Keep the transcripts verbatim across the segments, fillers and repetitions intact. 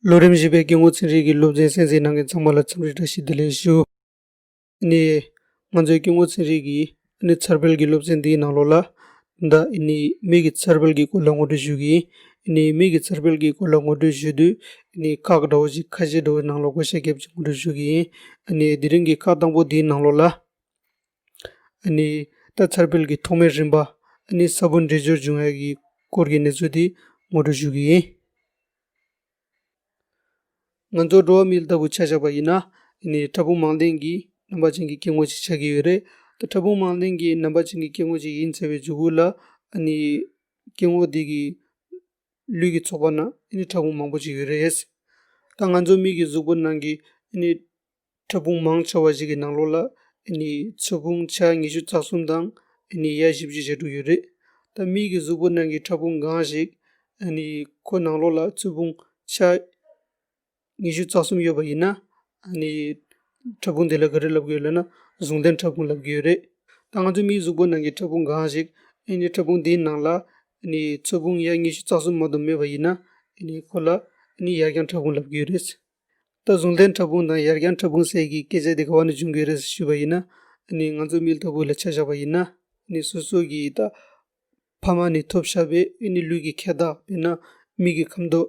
ལོ་རིམ་བཞི་པའི་སྐྱེ་དངོས་ཚན་རིག་གི་སློབ་ཚན་གསན་གཟིགས་གནང་མཁན་ཚང་མ་ལ་འཚམས་འདྲི་བཀྲ་ཤིས་བདེ་ལེགས་ཞུ། ཨ་ནི་ང་ཚོའི་སྐྱེ་དངོས་ཚན་རིག་གི་ཨ་ནི་འཚར་འཕེལ་གྱི་སློབ་ཚན་འདིའི་ནང་ལོགས་ལ། ད་ཨ་ནི་མིག་གི་འཚར་འཕེལ་གྱི་སྐོར་ལ་ངོ་སྤྲོད་ཞུ་གི་ཡིན། ཨ་ནི་མིག་གི་འཚར་འཕེལ་གྱི་སྐོར་ལ་ངོ་སྤྲོད་ཞུ་དུས། ཨ་ནི་ཁག་འདྲ་བོ་ཞིག་ཁ་ཤས་འདྲ་བོའི་ནང་ལོགས་བགོ་བཤའ་བརྒྱབ་ཅིག་ངོ་སྤྲོད་ཞུ་གི་ཡིན། ཨ་ནི་དེ་རིང་གི་ཁག་དང་པོ་འདིའི་ནང་ལོགས་ལ། ཨ་ནི་ད་འཚར་འཕེལ་གྱི་ཐོག་མའི་རིམ་པ། ཨ་ནི་ས་བོན་འདྲེས་སྦྱོར་འབྱུང་ཡག་གི་སྐོར་གྱི་གནས་ཚུལ་དེ་ངོ་སྤྲོད་ཞུ་གི་ཡིན། ང་ཚོ་འགྲོ་བ་མི་ལྟ་བུ་ཆ་བཞག་པ་ཡིན་ན། ཨ་ནི་ཕྲ་ཕུང་མང་ལྡན་གྱི་རྣམ་པ་ཅན་གྱི་སྐྱེ་དངོས་ཅིག་ཆགས་ཀྱི་ཡོད་རེད། ད་ཕྲ་ཕུང་མང་ལྡན་གྱི་རྣམ་པ་ཅན་གྱི་སྐྱེ་དངོས་ཅིག་ཡིན་ཚར་བའི་མཇུག་གུ་ལ། ཨ་ནི་སྐྱེ་དངོས་དེ་གི་ལུས་ཀྱི་ཚོགས་པ་ནང་ཨ་ནི་ཕྲ་ཕུང་མང་པོ་ཅིག་ཡོད་རེད། ད་ང་ཚོ་མིག་གི་གཟུགས་པོ་ནང་གི་ཨ་ནི་ཕྲ་ཕུང་མང་ཆེ་བ་ཞིག་གི་ནང་ལོགས་ལ་ཨ་ནི་ཚོས་ཕུང་ཆ་ཉི་ཤུ་རྩ་གསུམ་དང་ཨ་ནི་ཡ་བཞི་བཅུ་ཞེ་དྲུག་ཡོད་རེད། ད་མིག་གི་གཟུགས་པོ་ནང་གི་ཕྲ་ཕུང་གང་ཞིག་ཨ་ནི་ཁོ་ནང་ལོགས་ལ་ཚོས་ཕུང་ཆ་ཉི་ཤུ་རྩ་གསུམ་ཡོད་པ་ཡིན་ན། ཨ་ནི་ཕྲ་ཕུང་དེ་ལ་ག་རེ་ལབ་ཀྱི་ཡོད་ལབ་ན། ཟུང་ལྡན་ཕྲ་ཕུང་ལབ་ཀྱི་ཡོད་རེད། ད་ང་ཚོའི་མིག་གཟུགས་པོ་ནང་གི་ཕྲ་ཕུང་གང་ཞིག་ཨ་ནི་ཕྲ་ཕུང་དེའི་ནང་ལ་ཨ་ནི་ཚོས་ཕུང་ཡ་ཉི་ཤུ་རྩ་གསུམ་མ་གཏོགས་མེད་པ་ཡིན་ན། ཨ་ནི་ཁོ་ལ་ཨ་ནི་ཡར་རྒྱས་ཕྲ་ཕུང་ལབ་ཀྱི་ཡོད་རེད། ད་ཟུང་ལྡན་ཕྲ་ཕུང་དང་ཡར་རྒྱས་ཕྲ་ཕུང་ཟེར་གྱི་སྐད་ཆ་དེ་ག་བ་ནས་བྱུང་གི་ཡོད་རེད་ཞུས་པ་ཡིན་ན། ཨ་ནི་ང་ཚོ་མི་ལྟ་བུ་ལ་ཆ་བཞག་པ་ཡིན་ན། ཨ་ནི་སོ་སོ་གི་ད་ཕ་མ་ནས་ཐོབ་བཞག་པའི་ཨ་ནི་ལུས་ཀྱི་ཁེ་དག་དཔེར་ན་མིག་གི་ཁམ་དོག་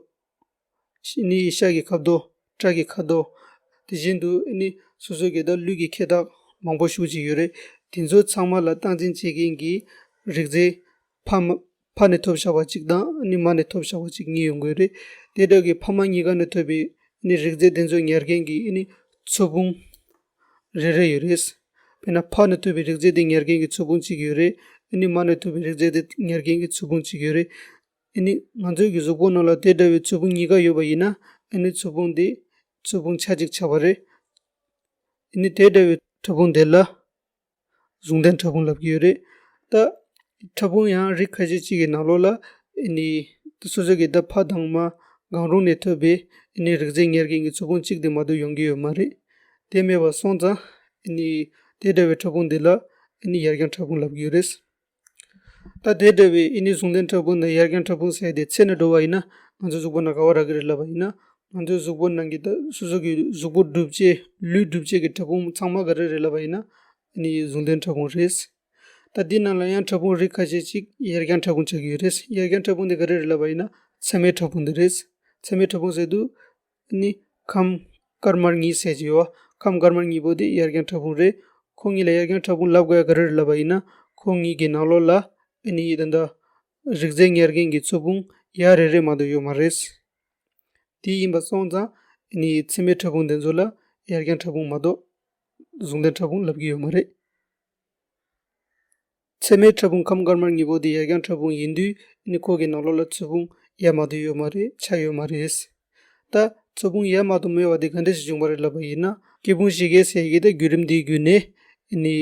ཨ་ནི་ཤ་གི་ཁ་དོག་སྐྲ་གི་ཁ་དོག་དེ་བཞིན་དུ་ཨ་ནི་སོ་སོ་གི་ད་ལུས་ཀྱི་ཁེ་དག་མང་པོ་ཞེ་ཅིག་ཡོད་རེད། དེ་ཚོ་ཚང་མ་ལ་སྟངས་འཛིན་བྱེད་མཁན་གྱི་རིགས་རྫས་ཕ་མ་ཕ་ནས་ཐོབ་བཞག་པ་གཅིག་དང་ཨ་ནི་མ་ནས་ཐོབ་བཞག་པ་གཅིག་གཉིས་ཡོང་གི་ཡོད་རེད། དེ་འདྲ་གི་ཕ་མ་གཉིས་ཀ་ནས་ཐོབ་པའི་ཨ་ནི་རིགས་རྫས་དེ་ཚོ་ཉར་མཁན་གྱི་ཨ་ནི་ཚོས་ཕུང་རེ་རེ་ཡོད་རེད། དཔེར་ན་ཕ་ནས་ཐོབ་པའི་རིགས་རྫས་དེ་ཉར་མཁན་གྱི་ཚོས་ཕུང་གཅིག་ཡོད་རེད། ཨ་ནི་མ་ནས་ཐོབ་པའི་རིགས་རྫས་དེ་ཉར་མཁན་གྱི་ཚོས་ཕུང་གཅིག་ཡོད་རེད། ཨ་ནི་ང་ཚོའི་གི་གཟུགས་པོ་ནང་ལ་དེ་འདྲ་བའི་ཚོས་ཕུང་གཉིས་ཀ་ཡོད་པ་ཡིན་ན། ཨ་ནི་ཚོས་ཕུང་དེ་ཚོས་ཕུང་ཆ་གཅིག་ཆགས་པ་རེད། ཨ་ནི་དེ་འདྲ་བའི་ཕྲ་ཕུང་དེ་ལ་ཟུང་ལྡན་ཕྲ་ཕུང་ལབ་ཀྱི་ཡོད་རེད། ད་ཕྲ་ཕུང་ཡང་རིགས་ཁ་ཤས་ཅིག་གི་ནང་ལོགས་ལ་ཨ་ནི་སོ་སོ་གི་ད་ཕ་དང་མ་གང་རུང་ནས་ཐོབ་པའི་ཨ་ནི་རིགས་རྫས་ཉར་མཁན་གྱི་ཚོས་ཕུང་གཅིག་དེ་མ་གཏོགས་ཡོང་གི་ཡོད་མ་རེད། དེ་མེད་པ་སོང་ཙང་ཨ་ནི་དེ་འདྲ་བའི་ཕྲ་ཕུང་དེ་ལ་ཨ་ནི་ཡར་རྒྱས་ཕྲ་ཕུང་ལབ་ཀྱི་ཡོད་རེད། ད་དེ་འདྲ་བའི་ཨ་ནི་ཟུང་ལྡན་ཕྲ་ཕུང་དང་ཡར་རྒྱས་ཕྲ་ཕུང་ཟེར་དེ་ཚད་ནས་འགྲོ་བ་ཡིན་ན། ང་ཚོ་གཟུགས་པོ་ནང་ག་བ་རག་གི་རེད་ལབ་པ་ཡིན་ན། ང་ཚོའི་གཟུགས་པོ་ནང་གི་ད་སོ་སོ་གི་གཟུགས་པོ་གྲུབ་བྱེད་ལུས་གྲུབ་བྱེད་ཀྱི་ཕྲ་ཕུང་ཚང་མ་ག་རེ་རེད་ལབ་པ་ཡིན་ན། ཨ་ནི་ཟུང་ལྡན་ཕྲ་ཕུང་རེད། ད་འདི་ནང་ལ་ཡང་ཕྲ་ཕུང་རིགས་ཁ་ཤས་ཅིག་ཡར་རྒྱས་ཕྲ་ཕུང་ཆགས་ཀྱི་ཡོད་རེད། ཡར་རྒྱས་ཕྲ་ཕུང་དེ་ག་རེ་རེད་ལབ་པ་ཡིན་ན། མཚན་མའི་ཕྲ་ཕུང་དེ་རེད། མཚན་མའི་ཕྲ་ཕུང་ཟེར་དུས། ནི་ཁམས་དཀར་དམར་གཉིས་ཟེར་གྱི་ཡོད། ཁམས་དཀར་དམར་གཉིས་པོ་དེ་ཡར་རྒྱས་ཕྲ་ཕུང་རེད། ཁོ་གཉིས་ལ་ཡར་རྒྱས་ཕྲ་ཕུང་ལབ་དགོས་ཡ་ག་རེ་རེད་ལབ་པ་ཡིན་ན། ཁོ་གཉིས་ཀྱི་ནང་ལོགས་ལ་ཨ་ནི་ད་ལྟ་རིགས་རྫས་ཉར་མཁན་གྱི་ཚོས་ཕུང་ཡ་རེ་རེ་མ་གཏོགས་ཡོད་མ་རེད། དེ་ཡིན་པ་སོང་ཙང་ཨ་ནི་མཚན་མའི་ཕྲ་ཕུང་དེ་ཚོ་ལ་ཡར་རྒྱས་ཕྲ་ཕུང་མ་གཏོགས་ཟུང་ལྡན་ཕྲ་ཕུང་ལབ་ཀྱི་ཡོད་མ་རེད། མཚན་མའི་ཕྲ་ཕུང་ཁམས་དཀར་དམར་གཉིས་པོ་དེ་ཡར་རྒྱས་ཕྲ་ཕུང་ཡིན་དུས་ཨ་ནི་ཁོ་གི་ནང་ལོགས་ལ་ཚོས་ཕུང་ཡ་མ་གཏོགས་ཡོད་མ་རེད། ཆ་ཡོད་མ་རེད། ད་ཚོས་ཕུང་ཡ་མ་གཏོགས་མེད་པ་དེ་ག་འདྲ་ཞིག་བྱུང་བ་རེད་ལབ་པ་ཡིན་ན། སྐྱེས་ཕུང་བཞི་གའི་ཟེར་གྱི་ད་བརྒྱུད་རིམ་འདིའི་བརྒྱུད་ནས་ཨ་ནི་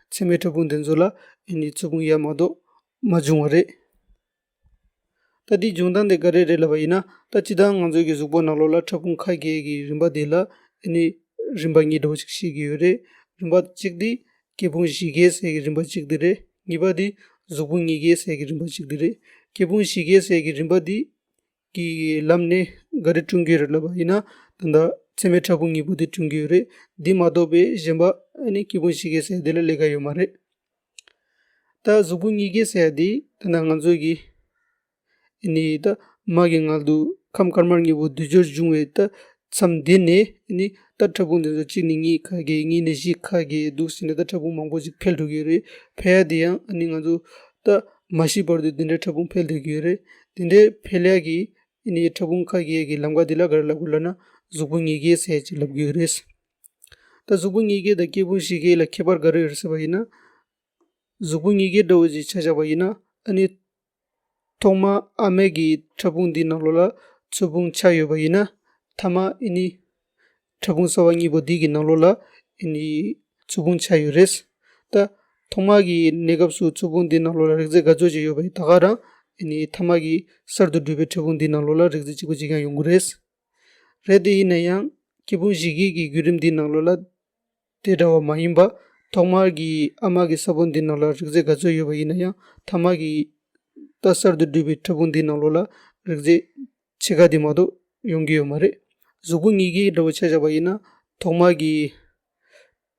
མཚན་མའི་ཕྲ་ཕུང་དེ་ཚོ་ལ་ཨ་ནི་ཚོས་ཕུང་ཡ་མ་གཏོགས་མ་བྱུང་བ་རེད། ད་འདིའི་འབྱུང་སྟངས་དེ་ག་རེ་རེད་ལབ་པ་ཡིན་ན། ད་སྤྱིར་བཏང་ང་ཚོའི་གི་གཟུགས་པོ་ནང་ལོགས་ལ་ཕྲ་ཕུང་ཁ་གྱེས་ཀྱི་རིམ་པ་དེ་ལ་ཨ་ནི་རིམ་པ་གཉིས་འདྲ་བོ་ཅིག་ཤེས་ཀྱི་ཡོད་རེད། རིམ་པ་གཅིག་དེ་སྐྱེས་ཕུང་བཞི་གའི་ཟེར་གྱི་རིམ་པ་གཅིག་དེ་རེད། གཉིས་པ་དེ་གཟུགས་ཕུང་གཉིས་གའི་ཟེར་གྱི་རིམ་པ་གཅིག་དེ་རེད། སྐྱེས་ཕུང་བཞི་གའི་ཟེར་གྱི་རིམ་པ་དེ་གི་ལམ་ནས་ག་རེ་བསྐྲུན་གྱི་ཡོད་རེད་ལབ་པ་ཡིན་ན། ད་ལྟ་མཚན་མའི་ཕྲ་ཕུང་གཉིས་པོ་དེ་བསྐྲུན་གྱི་ཡོད་རེད། འདི་མ་གཏོགས་པའི་གཞན་པ་ཨ་ནི་སྐྱེས་ཕུང་བཞི་གའི་ཟེར་དེ་ལ་ལས་ཀ་ཡོད་མ་རེད། ད་གཟུགས་ཕུང་གཉིས་ཀའི་ཟེར་ཡ་དེ་ད་ལྟ་ང་ཚོ་གི་ཨ་ནི་ད་མ་གི་མངལ་དུ་ཁམས་དཀར་དམར་གཉིས་པོ་འདུས་སྦྱོར་བྱུང་བའི་ད་མཚམས་དེ་ནས་ཨ་ནི་ད་ཕྲ་ཕུང་དེ་ཚོ་གཅིག་ནས་གཉིས་ཁ་གྱེས། གཉིས་ནས་བཞི་ཁ་གྱེས། འདུག་ཟེར་ནས་ད་ཕྲ་ཕུང་མང་པོ་ཞིག་འཕེལ་འགྲོ་གི་ཡོད་རེད། འཕེལ་ཡ་དེ་ཡང་ཨ་ནི་ང་ཚོ་ད་མ་ཤི་བར་དུ་དེ་འདྲའི་ཕྲ་ཕུང་འཕེལ་སྡོད་ཀྱི་ཡོད་རེད། དེ་འདྲའི་འཕེལ་ཡ་གི་ཨ་ནི་ཕྲ་ཕུང་ཁ་གྱེས་ཀྱི་ལམ་ཁ་དེ་ལ་ག་རེ་ལབ་དགོས་ལབ་ན། གཟུགས་ཕུང་གཉིས་ཀའི་ཟེར་ཅིག་ལབ་ཀྱི་ཡོད་རེད། ད་གཟུགས་ཕུང་གཉིས་ཀའི་དང་སྐྱེས་ཕུང་བཞི་ཀའི་ལ་ཁྱད་པར་ག་རེ་ཡོད་རེད་ཟེར་བ་ཡིན་ན། གཟུགས་ཕུང་གཉིས་ཀའི་འདྲ་བོ་ཅིག་ཆ་བཞག་པ་ཡིན་ན། ཨ་ནི་ཐོག་མ་ཨ་མའི་གི་ཕྲ་ཕུང་འདི་ནང་ལོགས་ལ་ཚོས་ཕུང་ཆ་ཡོད་པ་ཡིན་ན། ཐ་མ་ཨ་ནི་ཕྲ་ཕུང་གསར་བ་གཉིས་པོ་འདི་གི་ནང་ལོགས་ལ་ཨ་ནི་ཚོས་ཕུང་ཆ་ཡོད་རེད། ད་ཐོག་མ་གི་གནས་སྐབས་སུ་ཚོས་ཕུང་འདི་ནང་ལོགས་ལ་རིགས་རྫས་ག་ཚོད་ཅིག་ཡོད་པ་ཡིན་ད་ག་རང་ཨ་ནི་ཐ་མ་གི་གསར་དུ་གྲུབ་པའི་ཕྲ་ཕུང་འདི་ནང་ལོགས་ལ་རིགས་རྫས་གཅིག་པ་གཅིག་རྐྱང་ཡོང་གི་རེད། རེད་དེ་ཡིན་ན་ཡང་སྐྱེས་ཕུང་བཞི་གི་གི་བརྒྱུད་རིམ་འདི་ནང་ལོགས་ལ། དེ་འདྲ་བ་མ་ཡིན་པ། ཐོག་མར་གྱི་ཨ་མ་གི་ས་བོན་འདི་ནང་ལ་རིགས་རྫས་ག་ཚོད་ཡོད་པ་ཡིན་ན་ཡང་། ཐ་མ་གི་ད་གསར་དུ་གྲུབ་པའི་ཕྲ་ཕུང་འདི་ནང་ལོགས་ལ་རིགས་རྫས་ཕྱེད་ཀ་དེ་མ་གཏོགས་ ཡོང་གི་ཡོད་མ་རེད། གཟུགས་ཕུང་ཉིས་ཀའི་འདྲ་བོ་ཆ་བཞག་པ་ཡིན་ན་ཐོག་མ་གི་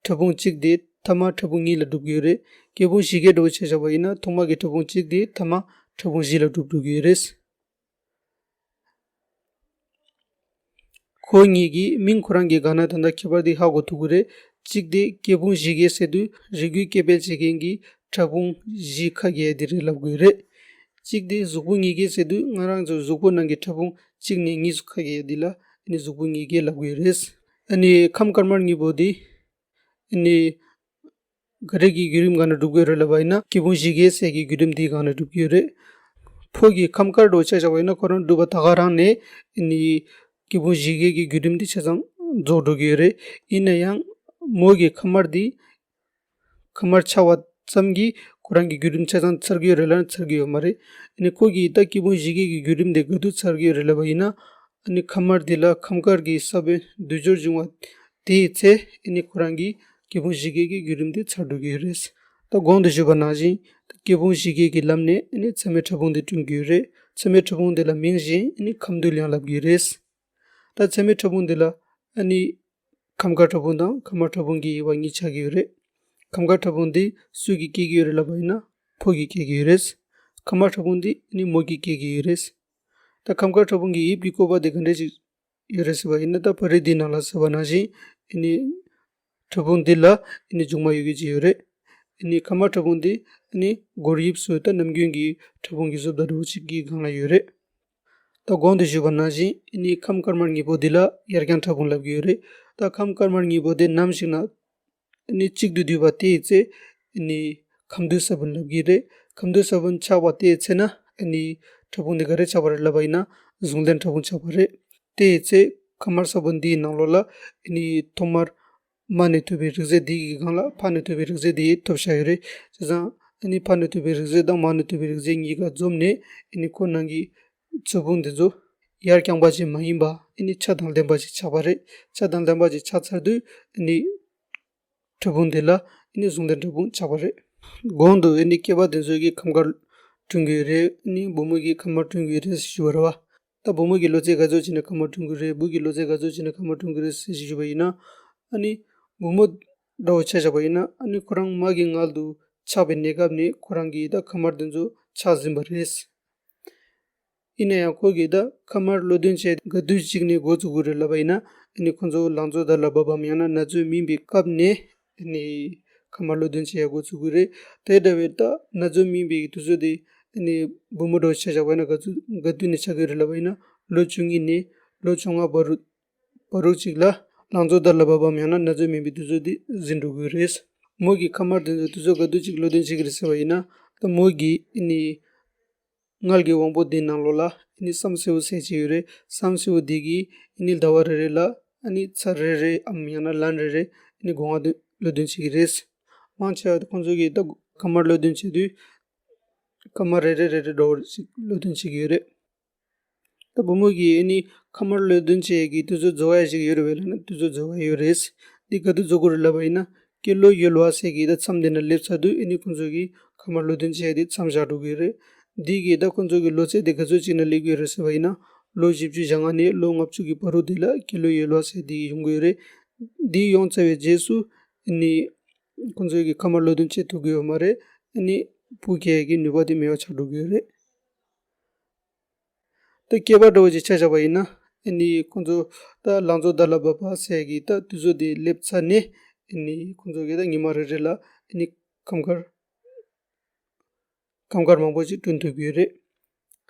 ཕྲ་ཕུང་གཅིག་དེ་ཐ་མ་ཕྲ་ཕུང་གཉིས་ལ་གྲུབ་ཀྱི་ཡོད་རེད། སྐྱེས་ཕུང་བཞི་ཀའི་འདྲ་བོ་ཆ་བཞག་པ་ཡིན་ན་ཐོག་མ་གི་ཕྲ་ཕུང་གཅིག་དེ་ཐ་མ་ཕྲ་ཕུང་བཞི་ལ་གྲུབ་འགྲོ་གི་ཡོད་རེད། ཁོ་གཉིས་ཀྱི་མིང་ཁོ་རང་གི་སྒང་ན་ད་ལྟ་ཁྱད་པར་དེ་ཧ་གོ་ཐུབ་ཀྱི་རེད། གཅིག་དེ་སྐྱེས་ཕུང་བཞི་ཀའི་ཟེར་དུས་རིགས་རྒྱུད་སྐྱེ་འཕེལ་བྱེད་མཁན་གྱི་ཕྲ་ཕུང་བཞི་ཁ་གྱེས་དེ་རིགས་ལབ་དགོས་རེད། གཅིག་དེ་གཟུགས་ཕུང་ཉིས་ཀའི་ཟེར་དུས་ང་རང་ཚོ་གཟུགས་པོ་ནང་གི་ཕྲ་ཕུང་གཅིག་ནས་གཉིས་སུ་ཁ་གྱེས་དེ་ལ་ཨ་ནི་གཟུགས་ཕུང་ཉིས་ཀའི་ལབ་དགོས་རེད། ཨ་ནི་ཁམས་དཀར་དམར་གཉིས་པོ་དེ་ཨ་ནི་ག་རེ་གི་བརྒྱུད་རིམ་སྒང་ན་གྲུབ་ཀྱི་ཡོད་རེད་ལབ་པ་ཡིན་ན་སྐྱེས་ཕུང་བཞི་ཀའི་ཟེར་གྱི་བརྒྱུད་རིམ་དེའི་སྒང་ན་གྲུབ་ཀྱི་ཡོད་རེད། ཕོ་གི་ཁམས་དཀར་འདྲ་བོ་ཆ་བཞག་པ་ཡིན་ན་ཁོ་རང་གྲུབ་པ་ད་ག་རང་ནས་ཨ་ནི་སྐྱེས་ཕུང་བཞི་ཀའི་གི་བརྒྱུད་རིམ་དེ་ཆ་ཚང་རྫོགས་འགྲོ་གི་ཡོད་རེད། ཡིན་ན་ཡང་མོ་གི་ཁམས་དམར་དེ་ཁམས་དམར་ཆགས་པ་ཙམ་གྱིས་ཁོ་རང་གི་བརྒྱུད་རིམ་ཆ་ཚང་ཚར་གྱི་ཡོད་རེད་ལབ་ན་ཚར་གྱི་ཡོད་མ་རེད། ཨ་ནི་ཁོ་གི་ད་སྐྱེས་ཕུང་བཞི་ཀའི་གི་བརྒྱུད་རིམ་དེ་ག་དུས་ཚར་གྱི་ཡོད་རེད་ལབ་པ་ཡིན་ན། ཨ་ནི་ཁམས་དམར་འདི་ལ་ཁམས་དཀར་གྱི་ས་བོན་འདུས་སྦྱོར་བྱུང་བ་དེའི་ཚེ་ཨ་ནི་ཁོ་རང་གི་སྐྱེས་ཕུང་བཞི་ཀའི་གི་བརྒྱུད་རིམ་དེ་ཚར་འགྲོ་གི་ཡོད་རེད། ད་གོང་དུ་ཞུས་པ་ནང་བཞིན་ད་སྐྱེས་ཕུང་བཞི་ཀའི་གི་ལམ་ནས་ཨ་ནི་མཚན་མའི་ཕྲ་ཕུང་དེ་བསྐྲུན་གྱི་ཡོད་རེད། མཚན་མའི་ཕྲ་ཕུང་དེ་ལ་མིང་གཞན་ཨ་ནི་ཁམས་འདུས་ཡང་ལབ་ཀྱི་ཡོད་རེད། ད་མཚན་མའི་ཕྲ་ཕུང་འདི་ལ་ཨ་ནི་ཁམས་དཀར་ཕྲ་ཕུང་དང་ཁམས་དམར་ཕྲ་ཕུང་གི་དབྱེ་བ་གཉིས་ཆགས་ཀྱི་ཡོད་རེད། ཁམས་དཀར་ཕྲ་ཕུང་འདི་སུ་གིས་སྐྱེ་གི་ཡོད་རེད་ལབ་པ་ཡིན་ན་ཕོ་གིས་སྐྱེ་གི་ཡོད་རེད། ཁམས་དམར་ཕྲ་ཕུང་འདི་ཨ་ནི་མོ་གིས་སྐྱེ་གི་ཡོད་རེད། ད་ཁམས་དཀར་ཕྲ་ཕུང་གི་དབྱིབས་ཀྱི་བཀོད་པ་དེ་ག་འདྲས་ཅིག་ཡོད་རེད་ཟེར་བ་ཡིན་ན་ད་པར་རིས་འདི་ནང་ལ་ཟེར་བ་ནང་བཞིན་ཨ་ནི་ཕྲ་ཕུང་འདི་ལ་ཨ་ནི་མཇུག་མ་ཡོད་རྒྱུ་ཅིག་ཡོད་རེད། ཨ་ནི་ཁམས་དམར་ཕྲ་ཕུང་འདི་ཨ་ནི་སྒོར་དབྱིབས་སུ་ད་ནམ་རྒྱུན་གྱི་ཕྲ་ཕུང་གི་བཟོ་ལྟ་འདྲ་བོ་ཅིག་གི་སྒང་ལ་ཡོད་རེད། ད་གོང་དུ་ཞུས་པ་ནང་བཞིན་ཨ་ནི་ཁམས་དཀར་དམར་གཉིས་པོ་འདི་ལ་ཡར་རྒྱང་ཕྲ་ཕུང་ལབ་ཀྱི་ཡོད་རེད། ད་ཁམས་དཀར་དམར་གཉིས་པོ་དེ་ནམ་ཞིག་ན་ཨ་ནི་གཅིག་ཏུ་བསྡུས་པ་དེའི་ཚེ་ཨ་ནི་ཁམས་འདུས་ས་བོན་ལབ་ཀྱི་རེད། ཁམས་འདུས་ས་བོན་ཆགས་པ་དེའི་ཚེ་ན་ཨ་ནི་ཕྲ་ཕུང་དེ་ག་རེ་ཆགས་པ་རེད་ལབ་པ་ཡིན་ན་ཟུང་ལྡན་ཕྲ་ཕུང་ཆགས་པ་རེད། དེའི་ཚེ་ཁམས་དམར་ས་བོན་འདིའི་ནང་ལོགས་ལ་ཨ་ནི་ཐོག་མར་མ་ནས་ཐོབ་པའི་རིགས་རྫས་འདི་གི་སྒང་ལ་ཕ་ནས་ཐོབ་པའི་རིགས་རྫས་འདི་ཐོབ་བཞག་ཡོད་རེད། བྱས་ཙང་ཨ་ནི་ཕ་ནས་ཐོབ་པའི་རིགས་རྫས་དང་མ་ནས་ཐོབ་པའི་རིགས་རྫས་གཉིས་ཀ་འཛོམས་ནས་ཨ་ནི་ཁོ་ནང་གི་ཚོས་ཕུང་འདི་ཚོ་ཡར་རྐྱང་པ་ཅིག་མ་ཡིན་པ་ཨ་ནི་ཆ་དང་ལྡན་པ་ཅིག་ཆགས་པ་རེད། ཆ་དང་ལྡན་པ་ཅིག་ཆགས་ཚར་དུས་ཨ་ནི་ཕྲ་ཕུང་འདི་ལ་ཨ་ནི་ཟུང་ལྡན་ཕྲ་ཕུང་ཆགས་པ་རེད། གོང་དུ་ཨ་ནི་སྐྱེས་པ་དེ་ཚོ་གིས་ཁམས་དཀར་བསྐྲུན་གྱི་ཡོད་རེད། ཨ་ནི་བུ་མོ་གིས་ཁམས་དམར་བསྐྲུན་གྱི་ཡོད་རེད་ཞུས་པ་རེད་བ། ད་བུ་མོ་གི་ལོ་ཚད་ག་ཚོད་ཅིག་ནས་ཁམས་དམར་བསྐྲུན་གྱི་རེད། བུ་གི་ལོ་ཚད་ག་ཚོད་ཅིག་ནས་ཁམས་དམར་བསྐྲུན་གྱི་རེད་ཟེར་ཞུས་པ་ཡིན་ན། ཨ་ནི་བུ་མོ་འདྲ་བོ་ཆ་བཞག་པ་ཡིན་ན་ཨ་ནི་ཁོ་རང་མ་གི་མངལ་དུ་ཆགས་པའི་གནས་སྐབས་ནས་ཁོ་རང་གིས་ད་ཁམས་དམར་དེ་ཚོ་ཆགས་ཟིན་པ་རེད། ཡིན་ན་ཡང་ཁོ་གིས་ད་ཁམས་དམར་བློ་འདོན་བྱས་ག་དུས་ཅིག་ནས་འགོ་བཙུགས་དགོས་རེད་ལབ་པ་ཡིན་ན། ཨ་ནི་ཁོ་ཚོ་ལང་ཚོ་དར་ལ་བབ་བམ་ཡང་ན་ན་ཚོད་སྨིན་པའི་སྐབས་ནས་ཨ་ནི་ཁམས་དམར་བློ་འདོན་བྱེད་ཡ་འགོ་བཙུགས་དགོས་རེད། དེ་འདྲ་བའི་ད་ན་ཚོད་སྨིན་པའི་དུས་ཚོད་དེ་ཨ་ནི་བུ་མོ་འདྲ་བོ་ཆ་བཞག་པ་ཡིན་ན་ག་ཚོད་ག་དུས་ནས་ཆགས་ཀྱི་རེད་ལབ་པ་ཡིན་ན་ལོ་བཅུ་གཉིས་ནས་ལོ་བཅོ་ལྔ་བར་དུ་བར་དུ་ཅིག་ལ་ལང་ཚོ་དར་ལ་བབ་བམ་ཡང་ན་ན་ཚོད་སྨིན་པའི་དུས་ཚོད་དེ་ཟིན་འགྲོ་གི་རེད། མོ་གི་ཁམས་དམར་དེ་ཚོ་དུས་ཚོད་ག་དུས་ཅིག་བློ་འདོན་བྱེད་ཀྱི་རེད་ཟེར་བ་ཡིན་ན། ད་མོ་གི་ཨ་ནི་མངལ་གྱི་དབང་པོ་འདི་ནང་ལོགས་ལ་ཨ་ནི་བསམ་སེའུ་ཟེར་གྱི་ཡོད་རེད། བསམ་སེའུ་འདི་གིས་ཨ་ནི་ཟླ་བ་རེ་རེ་ལ་ཨ་ནི་ཚར་རེ་རེའམ་ཡང་ན་ལན་རེ་རེ་ཨ་ནི་སྒོ་ང་བློ་འདོན་བྱེད་ཀྱི་རེད། མང་ཆེ་བ་ཁོང་ཚོ་གིས་ད་ཁམས་དམར་བློ་འདོན་བྱེད་དུས་ཁམས་དམར་རེ་རེ་རེ་རེ་འདྲ་བོ་ཞིག་བློ་འདོན་བྱེད་ཀྱི་ཡོད་རེད། ད་བུ་མོ་གིས་ཨ་ནི་ཁམས་དམར་བློ་འདོན་བྱེད་ཡས་ཀྱི་དུས་ཚོད་རྫོགས་ཡ་ཞིག་ཡོད་རེད་པས་ལབ་ན་དུས་ཚོད་རྫོགས་ཡ་ཡོད་རེད། འདི་ག་དུས་རྫོགས་ཀྱི་རེད་ལབ་པ་ཡིན་ན་སྐྱེས་ལོ་ཡོལ་བ་ཟེར་གྱི་ད་མཚམས་འདི་ན་སླེབས་ཚར་དུས་ཨ་ནི་ཁོང་ཚོ་གིས་ཁམས་དམར་བློ་འདོན་བྱེད་ཡ་དེ་མཚམས་བཞག་འགྲོ་གི་ཡོད་རེད། འདི་གིས་ད་ཁོང་ཚོ་གི་ལོ་ཚད་དེ་ག་ཚོད་ཅིག་ན་སླེབས་ཀྱི་ཡོད་རེད་ཟེར་བ་ཡིན་ན་ལོ་བཞི་བཅུ་ཞེ་ལྔ་ནས་ལོ་ལྔ་བཅུ་གི་བར་དུ་དེ་ལ་སྐྱེས་ལོ་ཡོལ་བ་ཟེར་དེ་ཡོང་གི་ཡོད་རེད། འདི་ཡོང་ཚར་བའི་རྗེས་སུ་ཨ་ནི་ཁོང་ཚོ་གིས་ཁམས་དམར་བློ་འདོན་བྱེད་ཐུབ་ཀྱི་ཡོད་མ་རེད། ཨ་ནི་བུ་སྐྱེ་ཡས་ཀྱི་ནུས་པ་དེ་མེད་པ་ཆགས་འགྲོ་གི་ཡོད་རེད། ད་སྐྱེས་པ་འདྲ་བོ་ཅིག་ཆ་བཞག་པ་ཡིན་ན་ཨ་ནི་ཁོང་ཚོ་ད་ལང་ཚོ་དར་ལ་བབ་པ་ཟེར་གྱི་ད་དུས་ཚོད་དེ་སླེབས་ཚར་ནས་ཨ་ནི་ཁོང་ཚོ་གིས་ད་ཉི་མ་རེ་རེ་ལ་ཨ་ནི་ཁམས་དཀར་ཁམས་དཀར་མང་པོ་ཅིག་བསྐྲུན་ཐུབ་ཀྱི་ཡོད་རེད།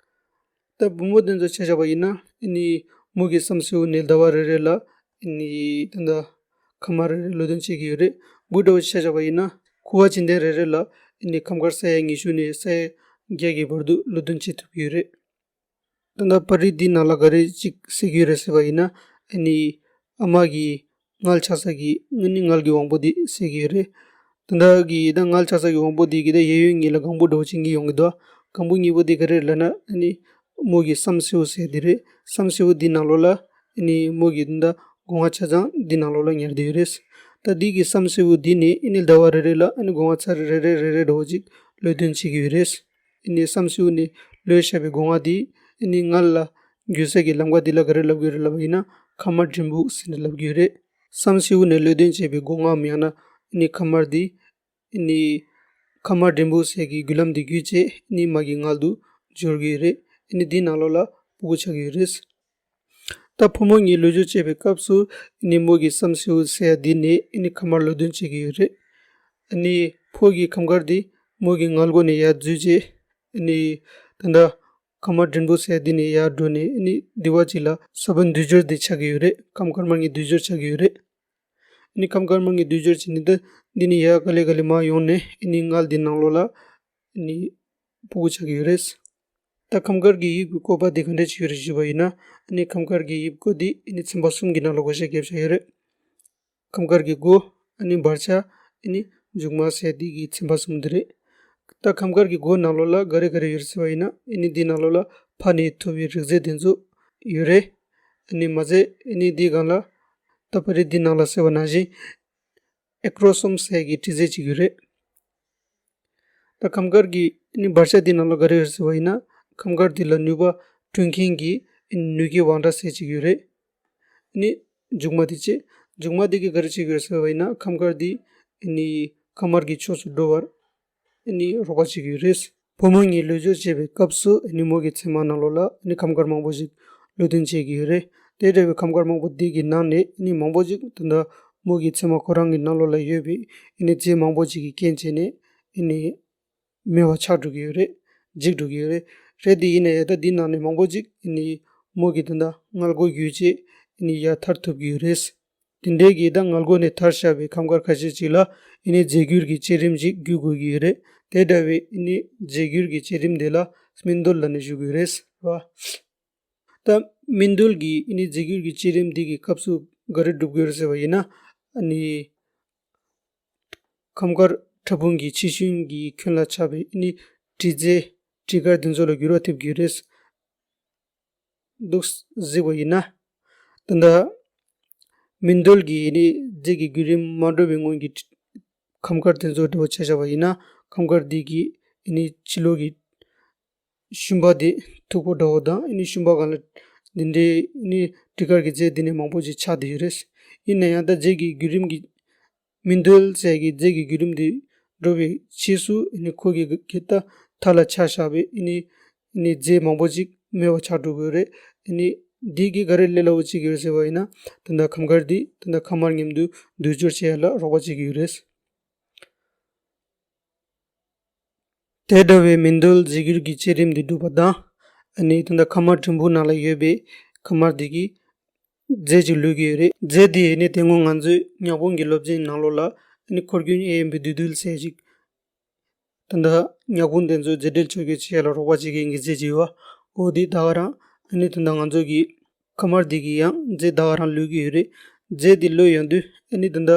ད་བུ་མོ་དེ་ཚོ་ཆ་བཞག་པ་ཡིན་ན་ཨ་ནི་མོ་གི་བསམ་སེའུ་ནི་ཟླ་བ་རེ་རེ་ལ་ཨ་ནི་ད་ད་ཁམས་དམར་རེ་རེ་བློ་འདོན་བྱེད་ཀྱི་ཡོད་རེད། བུ་འདྲ་བོ་ཆ་བཞག་པ་ཡིན་ན་ཁུ་བ་ཅན་ལྡན་རེ་རེ་ལ་ཨ་ནི་ཁམས་དཀར་ས་ཡ་ཉི་ཤུ་ནས་ས་ཡ་བརྒྱད་ཀྱི་བར་དུ་བློ་འདོན་བྱེད་ཐུབ་ཀྱི་ཡོད་རེད། ད་ལྟ་པར་རིས་འདི་ནང་ལ་ག་རེ་ཅིག་གསལ་གྱི་ཡོད་རེད་ཟེར་བ་ཡིན་ན་ཨ་ནི་ཨ་མ་གི་མངལ་ཆགས་ས་གི་ཨ་ནི་མངལ་གྱི་དབང་པོ་འདི་གསལ་གྱི་ཡོད་རེད། ད་ལྟ་གི་ད་མངལ་ཆགས་ས་གི་དབང་པོ་འདི་གི་ད་གཡས་གཡོན་གཉིས་ལ་སྒང་པོ་འདྲ་བོ་ཅིག་གཉིས་ཡོང་གི་འདུག་སྒང་པོ་གཉིས་པོ་འདི་ག་རེ་རེད་ལབ་ན་ཨ་ནི་མོ་གི་བསམ་སེའུ་ཟེར་འདི་རེད། བསམ་སེའུ་འདི་ནང་ལོགས་ལ་ཨ་ནི་མོ་གི་ད་ལྟ་སྒོ་ང་ཆ་ཚང་འདི་ནང་ལོགས་ལ་ཉར་བསྡད་ཡོད་རེད། ད་འདི་གི་བསམ་སེའུ་འདི་ནི་ཨ་ནི་ཟླ་བ་རེ་རེ་ལ་ཨ་ནི་སྒོ་ང་ཚར་རེ་རེ་རེ་རེ་འདྲ་བོ་ཅིག་བློས་འདོན་བྱེད་ཀྱི་ཡོད་རེད། ཨ་ནི་བསམ་སེའུ་ནི་ལོས་བཤད་པའི་སྒོ་ང་དེ་ཨ་ནི་མངལ་ལ་ འགྱོ་ས་གི་ལམ་ཁ་འདི་ལ་ག་རེ་ལབ་ཀྱི་ཡོད་རེད་ལབ་པ་ཡིན་ན། ཁ་དམར་འགྲེང་བུ་ཟེར་ནས་ལབ་ཀྱི་ཡོད་རེད། བསམ་སེའུ་ནས་གློད་གདོན་བྱས་པའི་སྒོ་ལྔའམ་ཡང་ན་ཨ་ནི་ཁ་དམར་འདི་ཨ་ནི་ཁ་དམར་འགྲེང་བུ་ཟེར་གྱི་རྒྱུ་ལམ་འདི་བརྒྱུད་བྱས་ཨ་ནི་མ་གི་མངལ་དུ་འབྱོར་གྱི་ཡོད་རེད། ཨ་ནི་འདི་ནང་ལོགས་ལ་ཕྲུ་གུ་ཆགས་ཀྱི་ཡོད་རེད། ད་ཕོ་མོ་གཉིས་ལུས་སྦྱོར་བྱེད་པའི་སྐབས་སུ་ཨ་ནི་མོ་གི་བསམ་སེའུ་ཟེར་ཡ་འདི་ནས་ཨ་ནི་ཁ་དམར་གློད་གདོན་བྱེད་ཀྱི་ཡོད་རེད། ཨ་ནི་ཕོ་གི་ཁམས་དཀར་འདི་མོ་གི་མངལ་སྒོ་ནས་ཡར་འཛུལ་བྱས་ཨ་ནི་ད་ལྟ་ཁ་དམར་འགྲེང་བུ་ཟེར་ཡ་འདི་ནས་ཡར་འགྲོ་ནས་ཨ་ནི་འདི་བ་ཅིག་ལ་ས་བོན་འདུས་སྦྱོར་འདི་ཆགས་ཀྱི་ཡོད་རེད། ཁམས་དཀར་དམར་གཉིས་འདུས་སྦྱོར་ཆགས་ཀྱི་ཡོད་རེད། ཨ་ནི་ཁམས་དཀར་དམར་གཉིས་འདུས་སྦྱོར་བྱས་ནས་ད་འདི་ནས་ཡར་ག་ལེ་ག་ལེ་མར་ཡོང་ནས་ཨ་ནི་མངལ་འདི་ནང་ལོགས་ལ་ཨ་ནི་ཕྲུ་གུ་ཆགས་ཀྱི་ཡོད་རེད། ད་ཁམས་དཀར་གྱི་དབྱིབས་ཀྱི་བཀོད་པ་འདི་ག་འདྲ་ཅིག་ཡོད་རེད་ཞུས་པ་ཡིན་ན། ཨ་ནི་ཁམས་དཀར་གྱི་དབྱིབས་བཀོད་འདི་ཨ་ནི་ཚན་པ་གསུམ་གྱི་ནང་ལ་བགོ་བཤའ་བརྒྱབ་བཞག་ཡོད་རེད། ཁམས་དཀར་གྱི་མགོ། ཨ་ནི་བར་ཆ། ཨ་ནི་མཇུག་མ་ཟེར་འདི་གི་ཚན་པ་གསུམ་འདི་རེད། ད་ཁམས་དཀར་གྱི་མགོ་ནང་ལོགས་ལ་ག་རེ་ག་རེ་ཡོད་རེད་ཟེར་བ་ཡིན་ན། ཨ་ནི་འདི་ནང་ལོགས་ལ་ཕར་ནས་ཐོབ་པའི་རིགས་རྫས་དེ་ཚོ་ཡོད་རེད། ཨ་ནི་མ་ཟད་ཨ་ནི་འདི་སྒང་ལ་ད་པ་རི་འདི་ནང་ལ་ཟེར་བ་ནང་བཞིན་ཨེ་ཀྲོ་སོམ་ཟེར་གྱི་དྲི་ཟས་ཅིག་ཡོད་རེད། ད་ཁམས་དཀར་གྱི་ཨ་ནི་བར་ཆ་འདི་ནང་ལ་ག་རེ་ཡོད་ཟེར་བ་ཡིན་ན། ཁམས་དཀར་འདི་ལ་ནུས་པ་སྤྲོད་མཁན་གྱི་ཨ་ནི་ནུས་ཀྱི་དབང་གྲགས་ཟེར་ཅིག་ཡོད་རེད། ཨ་ནི་མཇུག་མ་འདི་བྱས། མཇུག་མ་འདི་གིས་ག་རེ་བྱེད་ཀྱི་ཡོད་ཟེར་བ་ཡིན་ན། ཁམས་དཀར་འདི་ཨ་ནི་ཁ་དམར་གྱི་ཕྱོགས་སུ་འགྲོ་བར་ཨ་ནི་རོགས་པ་བྱེད་ཀྱི་ཡོད་རེད། ཕོ་མོ་གཉིས་ལུས་སྦྱོར་བྱེད་པའི་སྐབས་སུ་ཨ་ནི་མོ་གི་མཚན་མ་ནང་ལོགས་ལ་ཨ་ནི་ཁམས་དཀར་མང་པོ་ཞིག་གློད་གདོན་བྱེད་ཀྱི་ཡོད་རེད། དེ་འདྲ་བའི་ཁམས་དཀར་མང་པོ་འདི་གི་ནང་ནས་ཨ་ནི་མང་པོ་ཞིག་ད་ལྟ་མོ་གི་མཚན་མ་ཁོ་རང་གི་ནང་ལོགས་ལ་ཡོད་པའི་ཨ་ནི་རྫས་མང་པོ་ཞིག་གི་རྐྱེན་བྱས་ནས་ཨ་ནི་མེད་པ་ཆགས་འགྲོ་གི་ཡོད་རེད། འཇིག་འགྲོ་གི་ཡོད་རེད། རེད་དེ་ཡིན་ན་ཡང་ད་འདི་ནང་ནས་མང་པོ་ཅིག་ཨ་ནི་མོ་གི་ད་ལྟ་མངལ་སྒོ་བརྒྱུད་བྱས་ཨ་ནི་ཡར་ཐར་ཐུབ་ཀྱི་ཡོད་རེད། དེ་འདྲའི་གི་ད་མངལ་སྒོ་ནས་ཐར་བཞག་པའི་ཁམས་དཀར་ཁ་ཤས་ཅིག་ལ་ཨ་ནི་རྫས་འགྱུར་གྱི་བྱེད་རིམ་ཅིག་བརྒྱུད་དགོས་ཀྱི་ཡོད་རེད། དེ་འདྲ་བའི་ཨ་ནི་རྫས་འགྱུར་གྱི་བྱེད་རིམ་དེ་ལ་སྨིན་བསྡོལ་ལབ་ནས་ཞུ་གི་ཡོད་རེད་བ། ད་སྨིན་བསྡོལ་གྱི་ཨ་ནི་རྫས་འགྱུར་གྱི་བྱེད་རིམ་འདི་གི་སྐབས་སུ་ག་རེ་སྒྲུབ་དགོས་རེད་ཟེར་བ་ཡིན་ན། ཨ་ནི་ཁམས་དཀར་ཕྲ་ཕུང་གི་ཕྱི་ཤུན་གྱི་ཁྱོན་ལ་ཆགས་པའི་ཨ་ནི་དྲི་རྫས་དྲི་དཀར་དེ་ཚོ་ལ་འགྱུར་བ་ཐེབས་ཀྱི་རེད་འདུག་གཟིགས་པ་ཡིན་ན། ད་ལྟ་སྨིན་བསྡོལ་གྱི་ཨ་ནི་རྫས་ཀྱི་བརྒྱུད་རིམ་མ་འགྲོ་བའི་སྔོན་གྱི་ཁམས་དཀར་དེ་ཚོ་འདྲ་བོ་ཆ་བཞག་པ་ཡིན་ན། ཁམས་དཀར་འདི་གི་ཨ་ནི་ཕྱི་ལོགས་ཀྱི་ཤུན་པ་དེ་མཐུག་པོ་འདྲ་བོ་དང་ཨ་ནི་ཤུན་པ་སྒང་ལ་འདི་འདྲའི་ཨ་ནི་དྲི་དཀར་གྱི་རྫས་འདི་ནས་མང་པོ་ཞིག་ཆགས་བསྡད་ཡོད་རེད། ཡིན་ན་ཡང་ད་རྫས་ཀྱི་བརྒྱུད་རིམ་གྱི་སྨིན་བསྡོལ་ཟེར་གྱི་རྫས་ཀྱི་བརྒྱུད་རིམ་འདི་འགྲོ་བའི་ཕྱིས་སུ་ཨ་ནི་ཁོ་གི་གི་ད་མཐའ་ལ་ཆགས་བཞག་པའི་ཨ་ནི་ཨ་ནི་རྫས་མང་པོ་ཅིག་མེད་པ་ཆགས་འགྲོ་གི་ཡོད་རེད། ཨ་ནི་འདི་གི་ག་རེ་ལས་སླ་བོ་ཅིག་ཡོད་ཟེར་བ་ཡིན་ན། ད་ལྟ་ཁམས་དཀར་འདི་ད་ལྟ་ཁ་དམར་མཉམ་དུ་འདུས་སྦྱོར་བྱེད་ཡ་ལ་རོགས་པ་བྱེད་ཀྱི་ཡོད་རེད། དེ་འདྲ་བའི་སྨིན་བསྡོལ་རྫས་འགྱུར་གྱི་བྱེད་རིམ་འདི་སྒྲུབ་པ་དང་། ཨ་ནི་ད་ལྟ་ཁ་དམར་འགྲེང་བུ་ནང་ལ་ཡོད་པའི་ཁ་དམར་འདི་གིས་རྫས་ཅིག་གློད་ཀྱི་ཡོད་རེད། རྫས་འདི་ཨ་ནི་དེ་སྔོན་ང་ཚོའི་ཉག་ཕུང་གི་སློབ་ཚན་ནང་ལོགས་ལ་ཨ་ནི་འཁོར་རྒྱུན་ཨེ་ཡན་པའི་འདུས་རྡུལ་ཟེར་ཅིག་ད་ལྟ་ཉག་ཕུང་དེ་ཚོའི་རྫས་འབྲེལ་ཕྱོགས་སྐྱོད་བྱེད་ཡ་ལ་རོགས་པ་བྱེད་མཁན་གྱི་རྫས་ཅིག་ཡོད་པ། འོ་དེ་ད་ག་རང་ཨ་ནི་ད་ལྟ་ང་ཚོ་གི་ཁ་དམར་འདི་གིས་ཡང་རྫས་ད་ག་རང་གློད་ཀྱི་ཡོད་རེད། རྫས་འདི་གློད་ཡོང་དུས་ཨ་ནི་ད་ལྟ་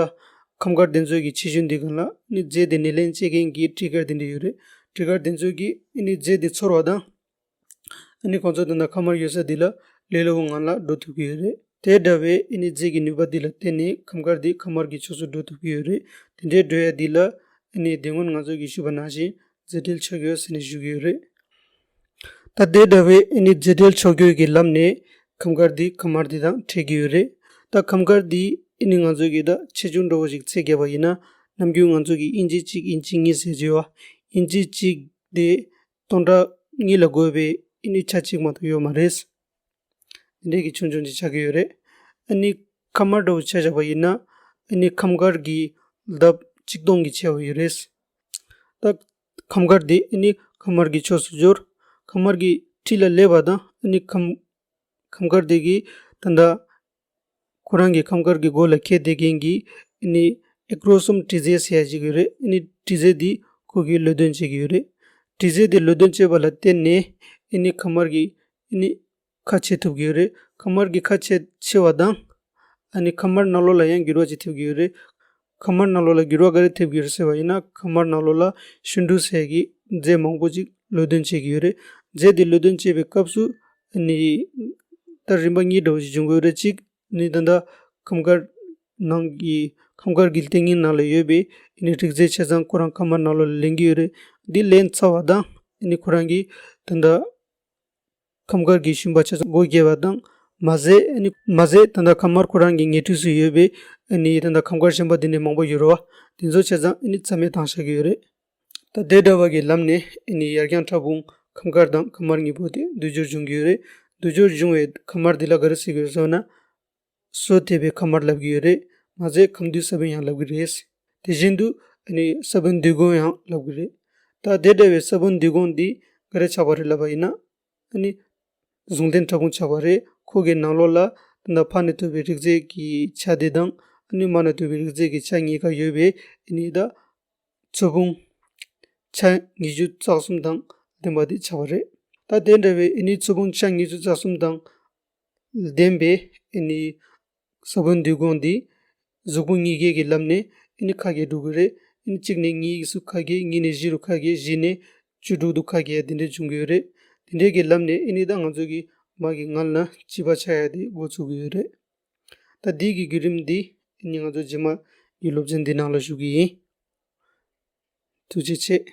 ཁམས་དཀར་དེ་ཚོ་གི་ཕྱི་ཤུན་འདི་སྒང་ལ་ཨ་ནི་རྫས་འདི་ནི་ལེན་བྱེད་མཁན་གྱི་དྲི་དཀར་དེ་འདྲ་ཡོད་རེད། དྲི་དཀར་དེ་ཚོ་གིས་ཨ་ནི་རྫས་འདི་ཚོར་བ་དང་། ཨ་ནི་ཁོང་ཚོ་ད་ལྟ་ཁ་དམར་ཡོད་ས་འདི་ལ་ལས་སླ་བོའི་ངང་ལ་འགྲོ་ཐུབ་ཀྱི་ཡོད་རེད། དེ་འདྲ་བའི་ཨ་ནི་རྫས་ཀྱི་ནུས་པ་འདི་ལ་བརྟེན་ནས་ཁམས་དཀར་འདི་ཁ་དམར་གྱི་ཕྱོགས་སུ་འགྲོ་ཐུབ་ཀྱི་ཡོད་རེད། དེ་འདྲའི་འགྲོ་ཡ་འདི་ལ་ཨ་ནི་དེ་སྔོན་ང་ཚོ་གིས་ཞུས་པ་ནང་བཞིན་རྫས་འབྲེལ་ཕྱོགས་སྐྱོད་ཟེར་ནས་ཞུ་གི་ཡོད་རེད། ད་དེ་འདྲ་བའི་ཨ་ནི་རྫས་འབྲེལ་ཕྱོགས་སྐྱོད་ཀྱི་ལམ་ནས་ཁམས་དཀར་འདི་ཁ་དམར་འདི་དང་འཕྲད་ཀྱི་ཡོད་རེད། ད་ཁམས་དཀར་འདི་ཨ་ནི་ང་ཚོ་གིས་ད་ཆེ་ཆུང་འདྲ་བོ་ཞིག་ཚད་བརྒྱབ་པ་ཡིན་ན། ནམ་རྒྱུན་ང་ཚོ་གིས་ཨིན་ཅི་གཅིག་ཨིན་ཅི་གཉིས་ཟེར་གྱི་ཡོད་པ། ཨིན་ཅི་གཅིག་དེ་སྟོང་ཕྲག་གཉིས་ལ་བགོས་པའི་ཨ་ནི་ཆ་གཅིག་མ་གཏོགས་ཡོད་མ་རེད། འདི་འདྲའི་གི་ཆུང་ཆུང་ཅིག་ཆགས་ཀྱི་ཡོད་རེད། ཨ་ནི་ཁ་དམར་འདྲ་བོ་ཆ་བཞག་པ་ཡིན་ན། ཨ་ནི་ཁམས་དཀར་གྱི་ལྡབ་གཅིག་སྟོང་གིས་ཆེ་བ་ཡོད་རེད། ད་ཁམས་དཀར་དེ་ཨ་ནི་ཁ་དམར་གྱི་ཕྱོགས་སུ་འབྱོར། ཁ་དམར་གྱི་འཁྲིས་ལ་སླེབས་པ་དང་ཨ་ནི་ཁམས་ཁམས་དཀར་དེ་གིས་ད་ལྟ་ཁོ་རང་གི་ཁམས་དཀར་གྱི་མགོ་ལ་འཁེལ་བསྡད་མཁན་གྱི་ཨ་ནི་ཨེ་ཀྲོ་སོམ་དྲི་ཟས་ཟེར་ཡ་ཅིག་ཡོད་རེད། ཨ་ནི་དྲི་ཟས་འདི་ཁོ་གིས་གློད་གདོན་བྱེད་ཀྱི་ཡོད་རེད། དྲི་ཟས་འདི་གློད་གདོན་བྱས་པ་ལ་བརྟེན་ནས་ཨ་ནི་ཁ་དམར་གྱི་ཨ་ནི་ཁ་ཕྱེ་ཐུབ་ཀྱི་ཡོད་རེད། ཁ་དམར་གྱི་ཁ་ཕྱེ་ཕྱེ་བ་དང་། ཨ་ནི་ཁ་དམར་ནང་ལོགས་ལ་ཡང་འགྱུར་བ་ཅིག་ཐེབས་ཀྱི་ཡོད་རེད། ཁ་དམར་ནང་ལོགས་ལ་འགྱུར་བ་ག་རེ་ཐེབས་ཀྱི་ཡོད་རེད་ཟེར་བ་ཡིན་ན། ཁ་དམར་ནང་ལོགས་ལ་ཤུན་འབྲུ་ཟེར་གྱི་རྫས་མང་པོ་ཅིག་གློད་གདོན་བྱེད་ཀྱི་ཡོད་རེད། རྫས་དེ་གློད་གདོན་བྱེད་པའི་སྐབས་སུ་ཨ་ནི་ད་རིམ་པ་གཉིས་འདྲ་བོ་ཞིག་འབྱུང་གི་ཡོད་རེད། གཅིག་ནི་ད་ལྟ་ཁམས་དཀར་ནང་གི་ཁམས་དཀར་གྱི་ལྟེ་ངན་ནང་ལ་ཡོད་པའི་ཨ་ནི་རིགས་རྫས་ཆ་ཚང་ཁོ་རང་ཁ་དམར་ནང་ལོགས་ལ་ལེན་གྱི་ཡོད་རེད། འདི་ལེན་ཚར་བ་དང་ཨ་ནི་ཁོ་རང་གིས་ད་ལྟ་ ཁམས་དཀར་གྱི་ཤུན་པ་ཆ་ཚང་སྒོ་བརྒྱབ་པ་དང་མ་ཟད་ཨ་ནི་མ་ཟད་ད་ལྟ་ཁམས་དམར་ཁོ་རང་གི་ཉེ་འཁྲིས་སུ་ཡོད་པའི་ཨ་ནི་ད་ལྟ་ཁམས་དཀར་གཞན་པ་དེ་འདྲ་མང་པོ་ཡོད་རེད་བ། དེ་ཚོ་ཆ་ཚང་ཨ་ནི་རྩ་མེད་བཏང་བཞག་གི་ཡོད་རེད། ད་དེ་འདྲ་བ་གི་ལམ་ནས་ཨ་ནི་ཡར་རྒྱང་ཕྲ་ཕུང་ཁམས་དཀར་དང་ཁམས་དམར་གཉིས་པོ་དེ་འདུས་སྦྱོར་འབྱུང་གི་ཡོད་རེད། འདུས་སྦྱོར་འབྱུང་བའི་ཁམས་དམར་དེ་ལ་ག་རེ་ཟེར་གི་ཡོད་ཟེར་ན། སོ་ཐེབས་པའི་ཁམས་དམར་ལབ་ཀྱི་ཡོད་རེད། མ་ཟད་ཁམས་འདུས་ས་བོན་ཡང་ལབ་ཀྱི་རེད། དེ་བཞིན་དུ་ཨ་ནི་ས་བོན་འདུས་གོང་ཡང་ལབ་ཀྱི་རེད། ད་དེ་འདྲ་བའི་ས་བོན་འདུས་གོང་འདི་ག་རེ་ཆགས་པ་རེད་ལབ་པ་ཡིན་ན། ཨ་ནི་གཟུང་ལྡན་ཕྲ་ཕུང་ཆགས་པ་རེད། ཁོ་གི་ནང་ལོགས་ལ་ད་ཕར་ནས་ཐོབ་པའི་རིགས་རྫས་ཀྱི་ཆ་དེ་དང་ཨ་ནི་མར་ནས་ཐོབ་པའི་རིགས་རྫས་ཀྱི་ཆ་གཉིས་ཀ་ཡོད་པའི་ཨ་ནི་ད་ཚོས་ཕུང་ཆ་ཉི་ཤུ་རྩ་གསུམ་དང་ལྡན་པ་དེ་ཆགས་པ་རེད། ད་དེ་འདྲ་བའི་ཨ་ནི་ཚོས་ཕུང་ཆ་ཉི་ཤུ་རྩ་གསུམ་དང་ལྡན་པའི་ཨ་ནི་ས་བོན་འདུས་གོང་འདི་གཟུགས་ཕུང་གཉིས་ཀའི་གི་ལམ་ནས་ཨ་ནི་ཁ་གྱེས་འགྲོ་གི་རེད། ཨ་ནི་གཅིག་ནས་གཉིས་སུ་ཁ་གྱེས། གཉིས་ནས་བཞི་རུ་ཁ་གྱེས། བཞི་ནས་བཅུ་དྲུག་ཏུ་ཁ་གྱེས། དེ་འདྲ་བྱུང་གི་ཡོད་རེད། དེ་འདྲའི་གི་ལམ་ནས་ཨ་ནི་ད་ང་ཚོ་གི་མ་གི་མངལ་ན་བྱིས་པ་ཆགས་ཡ་དེ་འགོ་ཚུགས་ཀྱི་ཡོད་རེད། ད་འདི་གི་བརྒྱུད་རིམ་འདི་ཨ་ནི་ང་ཚོ་རྗེས་མ་གི་སློབ་ཚན་འདི་ནང་ལ་ཞུ་གི་ཡིན། ཐུགས་རྗེ་ཆེ།